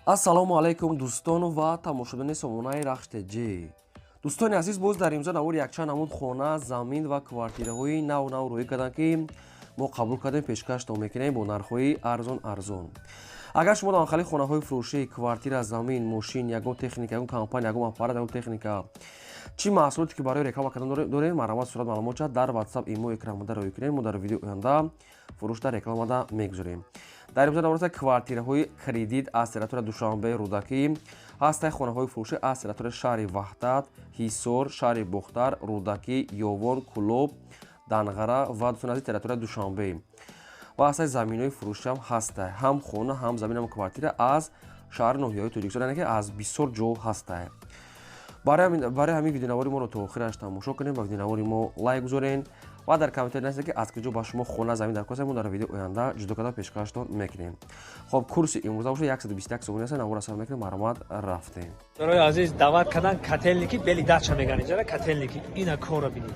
Ассалому алайкум, дӯстону ва тамошобинони сомонаи Рахш ТЖ. Дӯстони азиз, боз дар имзо навори якчанд намуд хона, замин ва квартираҳои нав нав рӯӣ карданд, ки мо қабул кардем, пешкаштон мекунем бо нархҳои арзон арзон. Агар шумо дар хали хонаҳои фурӯшӣ, квартира, замин, мошин, ягон техника, ягон компания, ягон аппарат, ягон техника, чӣ маҳсулоте ки барои реклама кардан дорем, марҳамат, сурат, маълумот дар WhatsApp, имо, экранмода рӯӣ кунем. Мо дар видеои оянда фурӯшда, рекламада мегузорем. Дар имзо навроса квартираҳои кредит аз территория Душанбе, Рӯдакӣ ҳастай, хонаҳои фурӯшӣ аз территория шаҳри Ваҳдат, Ҳисор, шаҳри Бохтар, Рӯдакӣ, Ёвон, Кӯлоб, Данғара ва, дӯстони азиз, территория Душанбе ва ҳастай. Заминҳои фурӯшиам ҳастай, ҳам хона, ҳам замин, ҳам квартира аз шаҳри ноҳияҳои Тоҷикистон, яъне ки аз бисёр ҷо ҳастай. Барои ҳамин видеонавори моро то охираш тамошо кунем, ба видеонавори мо лайк гузорен ва дар комментарий нависед, ки аз куҷо ба шумо хона, замин дар кор. Мо дар видео оянда ҷудо карда пешкаштон мекунем. Хоб, курси имрӯза бошад 121 сомонӣ аст. Навора сар мекунем, марҳамат, рафтем. Барои азиз даъват кардан Котельники, Белый Дача меган иҷара Котельники. Ина кора бинед,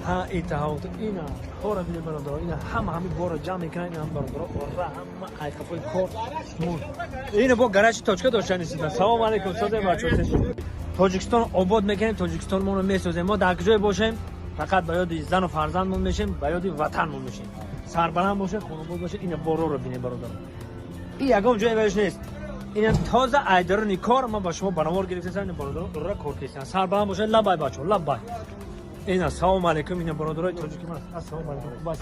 ҳа, итаҳот, ина кора бинед, бародаро. Ина ҳама ҳами борро ҷамъ мекунанд. Ина бародаро, ора ҳама айқафои кор. Ина бо гаражи точка доштани. Салому алейкум, созем, бачо. Тоҷикистон обод мекунем, Тоҷикистон моно месозем. Мо дар куҷое бошем, фақат ба ёди зану фарзандмон мешем, ба ёди ватанмон мешем. Сарбаланд бошед, хонобод бошед. Ина бороро бинед, бародаро. И ягон ҷое ваш нест. Ина тоза айдарони кор ман ба шумо банавор гирифтасам. Ина бародаро, ура, кор кестан. Сарбаланд бошед. Лабай, бачо, лабай. Ина, салому алейкум. Ина бародарои тоҷики ман, ассалому алейкум. Кор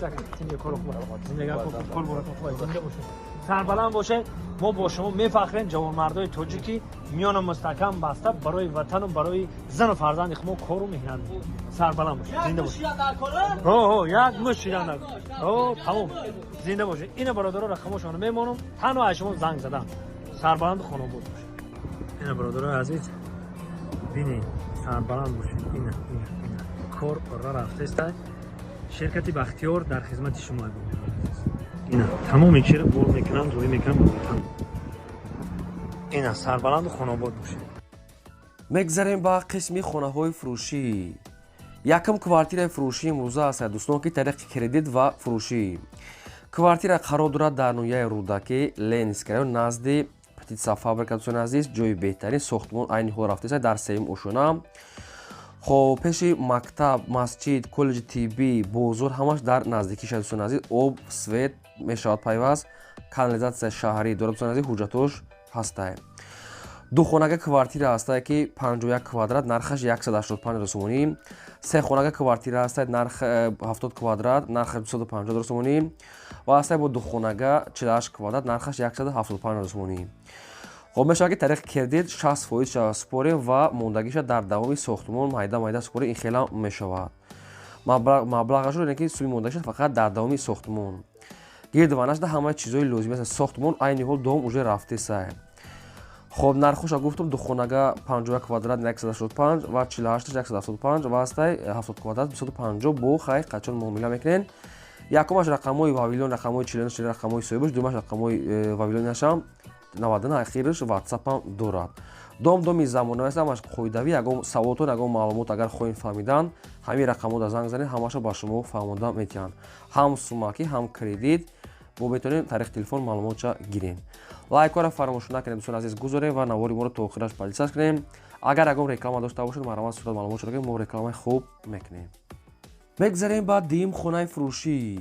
зинда бошед, сарбаланд бошед. Мо бо шумо мефахрем, ҷавонмардои тоҷикӣ, миёна мустаҳкам баста, барои ватану барои зану фарзанди хумо кору меҳнат. Сарбаланд бошед, зинда бошед. Як муш шидан, тамом. Зинда бошед. Ина бародаро, рақамошонро мемонам, танҳо аз шумо занг задам. Сарбаланду хонобод бошед. Ина, бародарои азиз, бинед, сарбаланд бошед. Ина, ина, ина кор ора рафтеста. Ширкати Бахтиёр дар хизмати шумо. Ина тамоми чиро бор мекунам, рӯй мекунам ба ватан. Ина, сарбаланду хонобод бошед. Мегзарем ба қисми хонаҳои фурӯшӣ. Якум квартираи фурӯшӣ имрӯза аст, дӯстон, ки тариқи кредит ва фурӯшӣ. Квартира қарор дорад дар ноҳияи Рӯдакӣ, Ленинский район, назди птицефабрика. Дӯстони азиз, ҷои беҳтарин, сохтмон айни ҳол рафтеста дар сеюм ошёна. Хоб, пеши мактаб, масҷид, коллеҷи тиббӣ, бозор, ҳамаш дар наздикӣ шад. Дӯстони азиз, об, свет мешавад пайваст, канализатсия шаҳрӣ дорад. Дӯстони азиз, ҳуҷҷатош ҳастай. Духонага квартира ҳастае, ки 51 квадрат, нархаш 185 сомонӣ. Сехонага квартира ҳастае, нарх 70 квадрат, нархаш 250 сомонӣ ва ҳастае бо духонага 48 квадрат, нархаш 175 сомонӣ. Хоб, мешавад, ки тариқи кредит 60% супорем ва мондагиша дар давоми сохтмон майда майда супорем. Ин хела мешавад. Маблағашро, яъне ки суми мондагиша, фақат дар давоми сохтмон. Гирдванашда ҳамаи чизҳои лозим аст. Сохтмон айни ҳол дом уже рафтесай. Хоб, нархоша гуфтум: духонага 51 квадрат 185 ва 48 175 ва ҳастай 70 квадрат 250. Бо хай қачон муомила мекунен. Якумаш рақамҳои Вавилон, рақамҳои 49, рақамҳои соҳибаш, дуюмаш рақамҳои вавилонашам 99, ахираш ватсапам дорад. Дом доми замонавӣ аст, ҳамаш қоидавӣ. Ягон саволотон, ягон маълумот агар хоҳем фаҳмидан, ҳамин рақамҳода занг занед, ҳамаша ба шумо фаҳмода метиҳанд. Ҳам сумакӣ, ҳам кредит бо метавонем тариқи телефон маълумотша гирем. Лайкҳоро фаромӯш накунем, дӯстони азиз, гузорем ва навори моро то охираш подписаться кунем. Агар ягон реклама дошта бошед, марҳамат, сурат, маълумотшро ки мо рекламаи хуб мекунем. Мегзарем ба дуюм хонаи фурӯшӣ.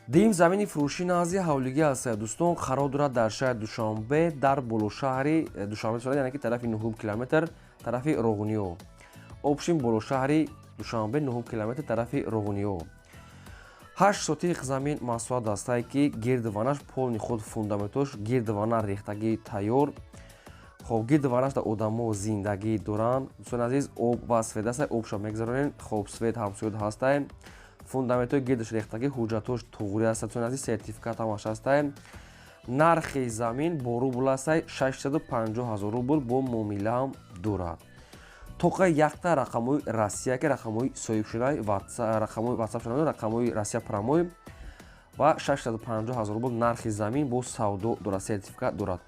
Дуюм замини фурӯшӣ назди ҳавлигӣ аст, дӯстон, қарор дорад дар шаҳри Душанбе, дар болошаҳри Душанбе, яъне ки тарафи нуҳум километр, тарафи Роғуниё. Общем, болошаҳри Душанбе, нуҳум километр, тарафи Роғуниё. 8 сотих замин масоҳат астае, ки гирдванаш полный худ, фундаментош, гирдвана рехтагӣ тайёр. Хоб, гирдванаш дар одамо зиндагӣ доранд. Дӯстони азиз, об ва свет аста, обша мегзаронем. Хоб, свет ҳамсоёд ҳастае. Фундаментҳои гирдаш рехтагӣ, ҳуҷҷатҳош туғри аст, дӯстони азиз, сертификат ҳамаш ҳастае. Нархи замин бо рубл астае, 650 ҳазор рубл, бо муомилаам дорад. Тоқа якта рақамҳои Россия, ки рақамҳои соҳибшудаи, рақамҳои ватсап шуда, рақамҳои Россия прямой. Ва 650 ҳазор рубл нархи замин, бо савдо дорад, сертификат дорад.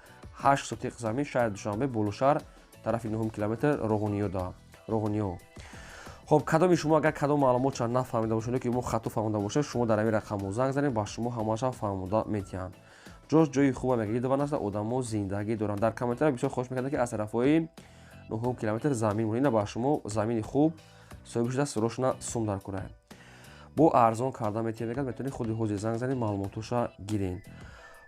8 сотиқ замин, шаҳри Душанбе, болошаҳр, тарафи нуҳум километр, Роғуниё. Хоб, кадоми шумо агар кадом маълумотша нафаҳмида бошед, ки мо хато фаҳмода бошед, шумо дар ҳамин рақамҳо занг занед, ба шумо ҳамаша фаҳмода метиҳанд. Ҷош ҷои хуба мега, гирду ванаста одамо зиндагӣ доранд. Дар комментария бисёр хоҳиш мекарданд, ки аз тарафҳои 9 километр замин ина ба шумо замини хуб соҳиб шуда, срочно сум дар кунад. Бо арзон карда метиҳем, мегӯяд, метавонед худи ҳозир занг занед, маълумотоша гирен.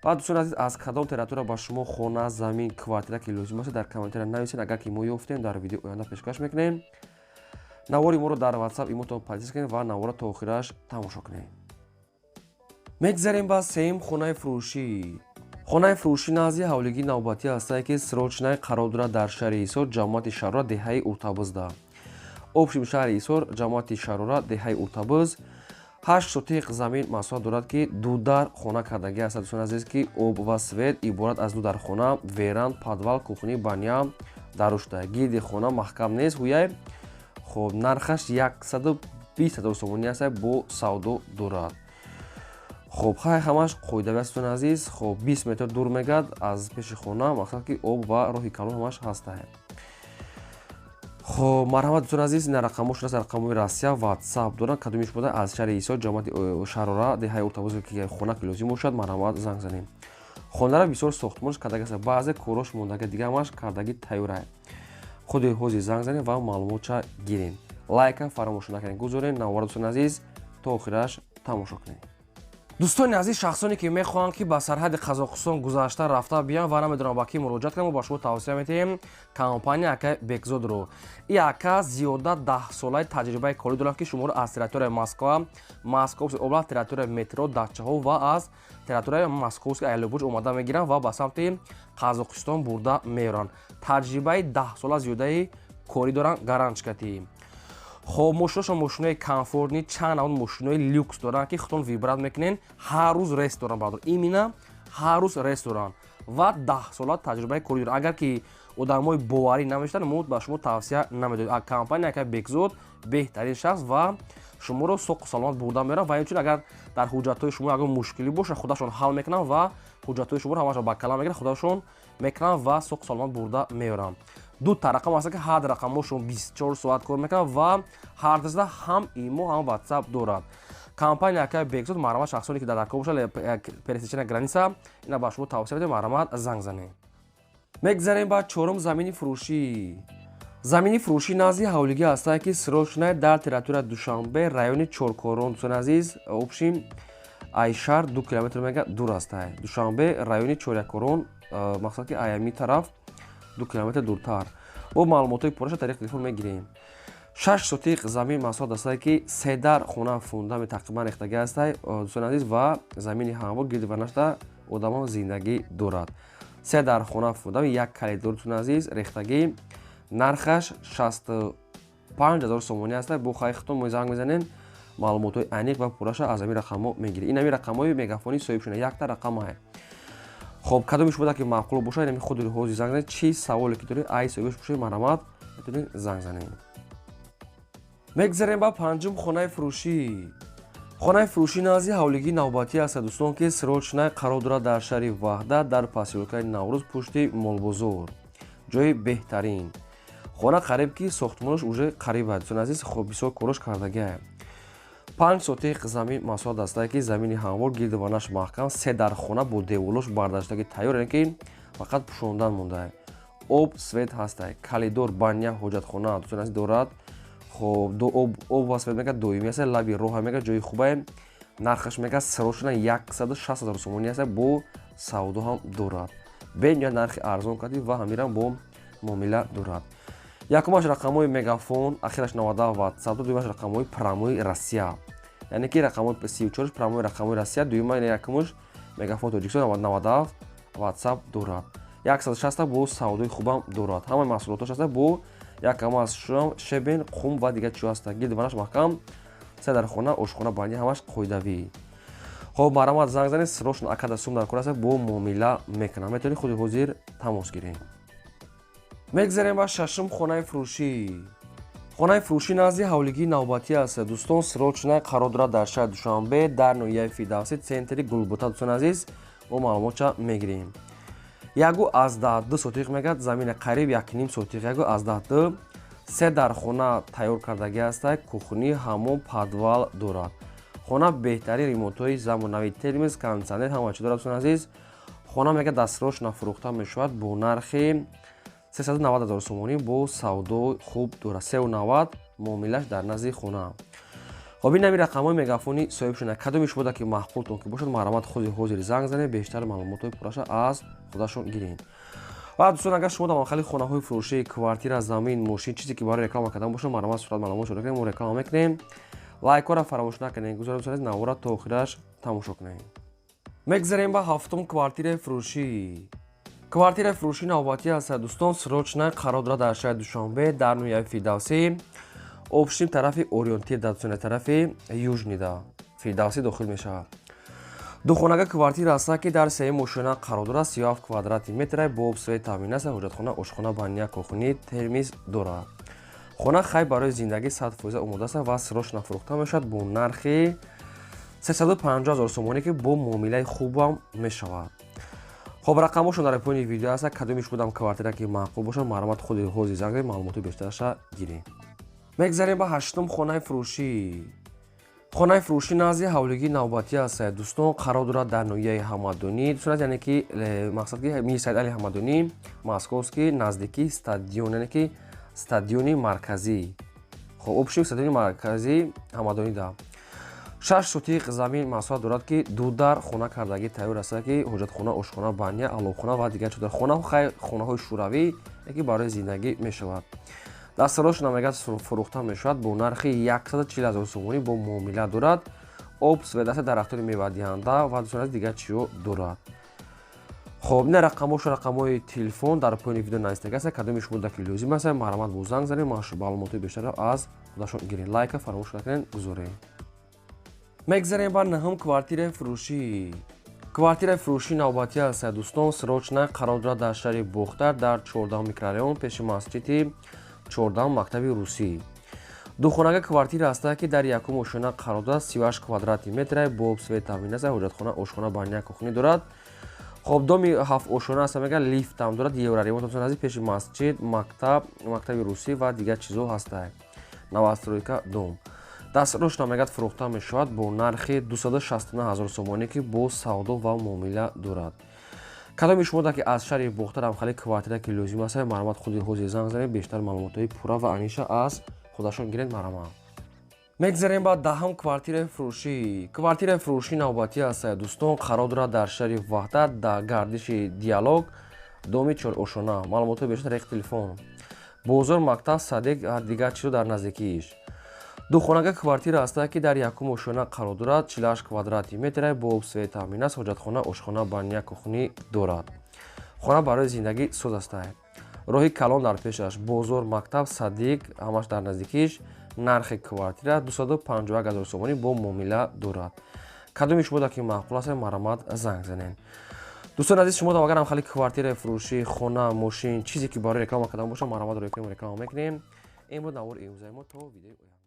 Ва дӯстони азиз, аз кадом территория ба шумо хона, замин, квартира ки лозим бошад, дар комментария нависед. Агар ки мо ёфтем, дар видео оянда пешкаш мекунем. Навори моро дар WhatsApp, имотон подписка кунед ва навора то охираш тамошо кунед. Мегзарем ба сеюм хонаи фурӯшӣ. Хонаи фурӯшӣ назди ҳавлигии навбатӣ ҳастае, ки срочно қарор дорад дар шаҳри Ҳисор, ҷамоати Шарора, деҳаи Уртабузда. Общем, шаҳри Ҳисор, ҷамоати Шарора, деҳаи Уртабуз, 8 сотиқ замин масоҳат дорад, ки дудар хона кардагӣ аст. Дӯстони азиз, ки об ва свет, иборат аз ду дар хона, веранда, подвал, кухня, баня дарушта, гирди хона маҳкам нест ҳуяй. Хоб, нархаш 120 000 сомонӣ аст, бо савдо дорад. Хоб, хай, ҳамаш қоидави аст, дӯстони азиз. Хоб, 20 метр дур мегардад аз пеши хона, мақсад ки об ва роҳи калон ҳамаш ҳаста. Хоб, марҳамат, дӯстони азиз, ина рақамҳошон аст, рақамҳои Россия, WhatsApp доранд. Кадомиш буда аз шаҳри Ҳисор, ҷамоати Шарора, деҳаи Уртабуз, ки хона ки лозим бошад, марҳамат, занг занем. Хонара бисёр сохтмонш кардаги аст, баъзе корош мондаги, дига ҳамаш кардаги тайёра. Худи ҳозир занг занем ва маълумотша гирем. Лайка фаромӯш накунед, гузорем навора, дӯстони азиз, то охираш тамошо кунед. Дӯстони азиз, шахсоне ки мехоҳанд, ки ба сарҳади Қазоқистон гузашта рафта биёнд ва намедонанд ба кӣ муроҷиат кунанд, мо ба шумо тавсия медиҳем компания ака Бекзодро. И ака зиёда 10 солаи таҷрибаи корӣ дорад, ки шуморо аз территорияи Москва, Московский область, территорияи метро Дачаҳо ва аз территорияи Московский Айлобуҷ омода мегиранд ва ба самти Қазоқистон бурда меоранд. Таҷрибаи 10 сола зиёдаи корӣ доранд, гарантчикатӣ. Хоб, мошиношон мошинои комфортный, чанд навъ мошинои люкс доранд, ки худтон выбрать мекунен. Ҳар рӯз рейс доранд, бародар, именно ҳар рӯз рейс доранд ва 10 сола таҷрибаи корӣ доранд. Агар ки одамои боварӣ намешаванд, мо ба шумо тавсия намедоем. Компания ака Бекзод беҳтарин шахс ва шуморо соқу саломат бурда меоранд. Ва инчунин, агар дар ҳуҷҷатҳои шумо ягон мушкилӣ бошад, худашон ҳал мекунанд ва ҳуҷҷатҳои шуморо ҳамаашро ба калам мегиранд, худашон мекунанд ва соқу саломат бурда меоранд. Ду та рақам ҳаст, ки ҳар рақамҳошон 24 соат кор мекунанд ва ҳар дасда ҳам имо, ҳам WhatsApp дорад компания акай Бекзод. Марҳамат, шахсоне ки дар даркор бошад, пересечения граница, ина ба шумо тавсия медиҳем, марҳамат, занг занед. Мегзарем ба чорум замини фурӯшӣ. Замини фурӯшӣ назди ҳавлигӣ ҳастае, ки срочно дар территорияи Душанбе, райони Чоркорон. Дӯстони азиз, общем, ай шаҳр 2 километр мега дур астае. Душанбе, райони Чорякорон, мақсад ки аями тараф 2 километр дуртар. Бо маълумотҳои пурраша тариқи телефон мегирем. 6 сотиқ замин масоҳат астае, ки се дар хона, фундамент тақрибан рехтагӣ астае, дӯстони азиз, ва замини ҳамвор, гирди ванашта одамон зиндагӣ дорад. Се дар хона, фундамент, як коридор, дӯстони азиз, рехтагӣ. Нархаш 65 000 сомонӣ аста. Бо хайхтон мо занг мезанем, маълумотҳои аниқ ва пурраша аз ҳамин рақамҳо мегирем. Ин ҳамин рақамҳои мегафони соҳибшуна, якта рақамае. Хоб, кадоми шумо ки маъқул бошад, инами худи ҳозир занг занед. Чӣ саволе ки доред, ай соҳибаш бошед, марҳамат, метавонед занг занед. Мегзарем ба панҷум хонаи фурӯшӣ. Хонаи фурӯшӣ назди ҳавлигии навбатӣ аст, дӯстон, ки срочно қарор дорад дар шаҳри Ваҳдат, дар посёлкаи Наврӯз, пушти молбозор. Ҷои беҳтарин. Хона қариб ки сохтмонаш уже қариб аст, дӯстони азиз. Хоб, бисёр корош кардагиа. 5 сотиқ замин масоҳат астае, ки замини ҳамвор, гирду ванаш маҳкам, се дар хона бо деволош бардоштаги тайёр, яъне ки фақат пӯшондан мондае. Об, свет ҳастае, коридор, баня, ҳоҷатхона, дӯстони азиз, дорад. Хоб, об ва свет мега доимӣ аст, лаби роҳа мега, ҷои хубае. Нархаш мега срочно 160 000 сомонӣ аст, бо савдо ҳам дорад. Бениҳоят нархи арзон кардӣ ва ҳамирам бо муомила дорад. Якумаш рақамҳои мегафон, ахираш 90, WhatsApp, дуюмаш рақамҳои прямой Россия, яъне ки рақамҳои 34 прямой рақамҳои Россия, дуюма якумаш мегафон Тоҷикистон, 97, WhatsApp дорад. 160 бо савдои хубам дорад. Ҳамаи маҳсулотош аста, бо якам аз щебень, қум ва дигар чиҳо ҳаста. Гирди ванаш маҳкам, се дар хона, ошхона, баня, ҳамаш қоидавӣ. Хоб, марҳамат, занг занед, срочно акада сум дар кор аста, бо муомила мекунам, метавонед худи ҳозир тамос гиред. Мегзарем ба шашум хонаи фурӯшӣ. Хонаи фурӯшӣ назди ҳавлигии навбатӣ аст, дӯстон, срочно қарор дорад дар шаҳри Душанбе, дар ноҳияи Фирдавсӣ, центри Гулбута. Дӯстони азиз, мо маълумотша мегирем. 1,2 сотиқ мегӯяд замина, қариб 1,5 сотиқ, 1,2, се дар хона тайёр кардагӣ аста, кухня, ҳамом, подвал дорад. Хона беҳтарин ремонтҳои замонавӣ, термос, кондитсионер, ҳама чӣ дорад, дӯстони азиз. Хона, мега, дастрош нафурӯхта мешавад бо нархи 390 ҳазор сомонӣ, бо савдо хуб дорад. 3,90 муомилаш дар назди хона. Хоб, ин ҳами рақамҳои мегафони соҳиб шуда. Кадоми шумода ки маъқултон ки бошад, марҳамат, худи ҳозир занг занед, бештар маълумотҳои пурраша аз худашон гиред. Ва дӯстон, агар шумо дар махали хонаҳои фурӯшӣ, квартира, замин, мошин, чизе ки барои реклама кардан бошад, марҳамат, сурат маълумот шуда кунед, мо реклама мекунем. Лайкҳоро фаромӯш накунед, гузоред, навора то охираш тамошо кунед. Мегзарем ба ҳафтум квартираи фурӯшӣ. Квартираи фурӯшӣ навбатӣ аст, дӯстон, срочно қарор дорад дар шаҳри Душанбе, дар ноҳияи Фирдавсӣ, общем, тарафи Ориёнтир, дар дӯстони, тарафи южный да Фирдавсӣ дохил мешавад. Духонага квартира аст, ки дар сеюм ошёна қарор дорад, 37 квадрати метра, бо об, свет таъмин аст, ҳоҷатхона, ошхона, баня, кухни, термиз дорад. Хона хай барои зиндагӣ 100% омода аст ва срочно фурӯхта мешавад бо нархи 350 ҳазор сомонӣ, ки бо муомилаи хубам мешавад. Хоб, рақамҳошон дар поёни видео аст. Кадоми шумодам квартира ки маъқул бошад, марҳамат, худи ҳозир занг занед, маълумоти бештараша гиред. Мегзарем ба ҳаштум хонаи фурӯшӣ. Хонаи фурӯшӣ назди ҳавлигии навбатӣ аст, дӯстон, қарор дорад дар ноҳияи Ҳамадонӣ, дӯстон, яъне ки мақсад ки Мир Саид Али Ҳамадонӣ, Московский, наздикии стадион, яъне ки стадиони марказӣ. Хоб, общий стадиони марказӣ Ҳамадонӣ да 6 сотиқ замин масоҳат дорад, ки ду дар хона кардагӣ тайёр аст, ки ҳоҷатхона, ошхона, баня, аловхона ва дигар чизо. Хонаҳо хай хонаҳои шӯравӣ, ки барои зиндагӣ мешавад. Дастарош намегад фурӯхта мешавад бо нархи 140 ҳазор сомонӣ, бо муомила дорад. Об, свет аст, дарахтони мевадиҳанда ва, дӯстон, дигар чиё дорад. Хоб, ина рақамҳошо, рақамҳои телефон дар поёни видео навистага аст. Кадоми шумо ки лозим аст, марҳамат, бо занг занед, маълумотҳои бештарро аз худашон гиред. Лайка фаромӯш накунед, гузоред. Мегзарем ба наҳум квартираи фурӯшӣ. Квартираи фурӯшӣ навбатӣ аст, дӯстон, срочно қарор дорад дар шаҳри Бохтар, дар 14 микрорайон, пеши масҷиди 14, мактаби русӣ. Духонага квартира аст, ки дар якум ошёна қарор дорад, 38 квадрати метра, бо об, свет таъмин аст, ҳоҷатхона, ошхона, баня, кухни дорад. Хоб, доми ҳафт ошёна аст, мега, лифтам дорад, евроремонт, нази пеши масҷид, мактаб, мактаби русӣ ва дигар чизҳо ҳастанд. Новостройка дом дастрош намегад фурӯхта мешавад бо нархи 269 ҳазор сомонӣ, ки бо савдо ва муомила дорад. Кадоми шумо ки аз шаҳри Бохтар ҳамхали квартира ки лозим аст, марҳамат, худи ҳозир занг занед, бештар маълумотҳои пурра ва аниша аз худашон гиред, марҳамат. Мегзарем ба даҳум квартираи фурӯшӣ. Квартираи фурӯшӣ навбатӣ аст, дӯстон, қарор дорад дар шаҳри Ваҳдат, дар гардиши Диалог, доми чорошона. Маълумотҳои бештар тариқи телефон. Бозор, мактаб, садик, дигар чизо дар наздикииш. Духонага квартира аст, ки дар якум ошёна қарор дорад, 48 квадрати метра, бо об, свет таъмин аст, ҳоҷатхона, ошхона, баня, кухни дорад. Хона барои зиндагӣ соз аст, роҳи калон дар пешаш, бозор, мактаб, садик ҳамаш дар наздикиш. Нархи квартира 251 ҳазор сомонӣ, бо муомила дорад. Кадоми шумо ки маъқул аст, марҳамат, занг занед. Дӯстони азиз, шумо агар ҳамхали квартираи фурӯшӣ, хона, мошин, чизе ки барои реклама кардан бошад, марҳамат, рӯй кунем, реклама мекунем. Ин буд навори имрӯзаи мо. То видеои оянда.